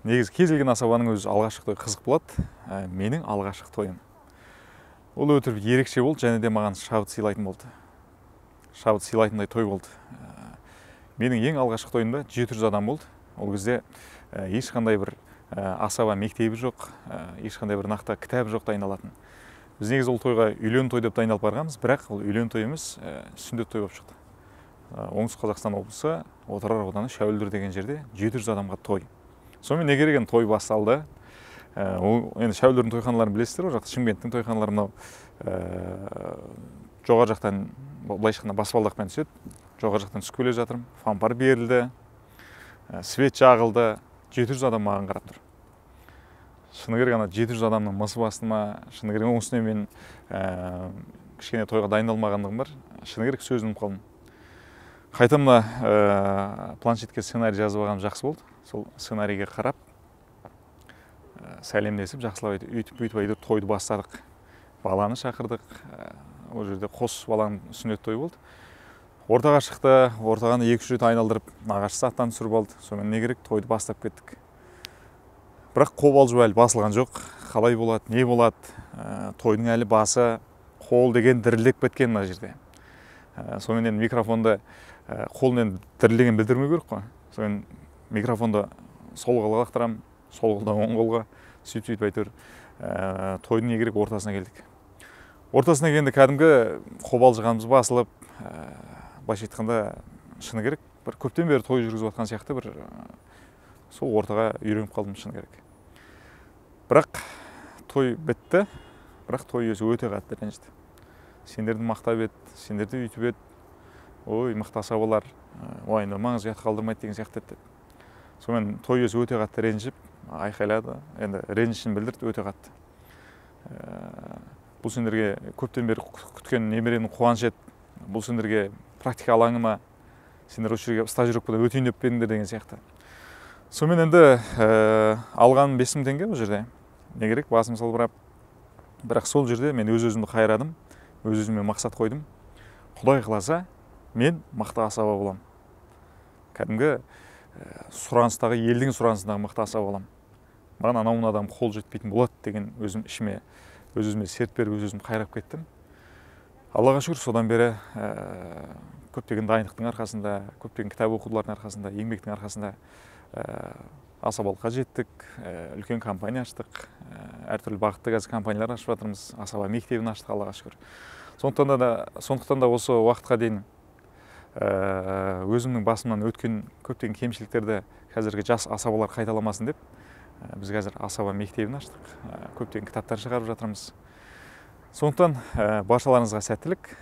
Негізі кез келген асабаның өзі алғашқы той қызық болады. Менің алғашқы тойым ол өте ерекше болды және де маған шабыт сыйлайтын болды. Шабыт сыйлайтындай той болды. Менің ең алғашқы тойымда 700 адам болды. Ол кезде ешқандай бір асаба мектебі жоқ, ешқандай бір нақты кітап жоқ дайындалатын. Біз негізі ол тойға үйлену той деп дайындалып барғанбыз, бірақ ол үйлену той емес, сүндет той болып шықты. Оңтүстік Қазақстан облысы, Отырар ауданы, Шәуілдір деген жерде 700 адамға той. Сонымен не керек енді, той басталды. Ол енді Шәуілдірдің тойханаларын білесіздер, ол жақта Шымкенттің тойханалары мынау жоғары жақтан, былайша айтқанда баспалдақпен түседі. Жоғары жақтан түсіп келе жатырмын, фанфар берілді, свет жағылды, 700 адам маған қарап тұр. Шыны керек, ана 700 адамның мысы басты ма, шыны керек, оның үстіне мен кішкене тойға дайындалмағандығым бар, шыны керек, сөзін ұмытып қалдым. Қайта мына планшетке сценарий жазып алғаным жақсы болды. Сол сценарийге қарап, сәлемдесіп, жақсылап өйтіп бүйтіп әйтеуір тойды бастадық. Баланы шақырдық, ол жерде қос баланың сүннет тойы болды. Ортаға шықты, ортағаны 2-3 рет айналдырып, нағашысы аттан түсіріп алды. Сонымен не керек, тойды бастап кеттік. Бірақ қобалжу әлі басылған жоқ. Қалай болады, не болады, тойдың әлі басы, қол деген дірілдеп кеткен мына жерде. Сонымен енді микрофонды қолмен дірілдеген білдірмеу керек қой. Сонымен микрофонды сол қолға лақтырамын, сол қолдан оң қолға, сөйтіп әйтеуір тойдың не керек ортасына келдік. Ортасына келгенде кәдімгі қобалжығанымыз басылып, былайша айтқанда шыны керек, бір көптен бері той жүргізіп жатқан сияқты бір сол ортаға үйреніп қалдым, шыны керек. Бірақ той бітті, бірақ той иесі өте қатты ренжіді. Сендерді мақтап еді, сендерді үйтіп еді, ой, мықты асабалар, уайымдамаңыз, ұят қалдырмайды деген сияқты еді деп. Сонымен той иесі өте қатты ренжіп, айқайлады, енді ренішін білдірді өте қатты. Бұл сендерге көптен бері күткен немеренің қуанышы еді, бұл сендерге практика алаңы ма, сендер осы жерге стажировкадан өтейін деп пе едіңдер деген сияқты. Сонымен енді алғаным 5000 теңге бұл жерде. Не керек, басым салбырап. Бірақ сол жерде мен өз-өзімді қайрадым, өз-өзіме мақсат қойдым. Құдай қаласа, мен мықты асаба боламын. Кәдімгі сұраныстағы, елдің сұранысындағы мықты асаба боламын. Маған анау мына адам қол жетпейтін болады деген өзім ішіме, өз-өзіме серт беріп, өз-өзімді қайрап кеттім. Аллаға шүкір, содан бері көптеген дайындықтың арқасында, көптеген кітап оқулардың арқасында, еңбектің арқасында асабалыққа жеттік, үлкен компания аштық, әртүрлі бағытты қазір компаниялар ашып жатырмыз, асаба мектебін аштық, Аллаға шүкір. Сондықтан да осы уақытқа дейін өзімнің басымнан өткен көптеген кемшіліктерді қазіргі жас асабалар қайталамасын деп, біз қазір асаба мектебін аштық, көптеген кітаптар шығарып жатырмыз. Сондықтан баршаларыңызға сәттілік.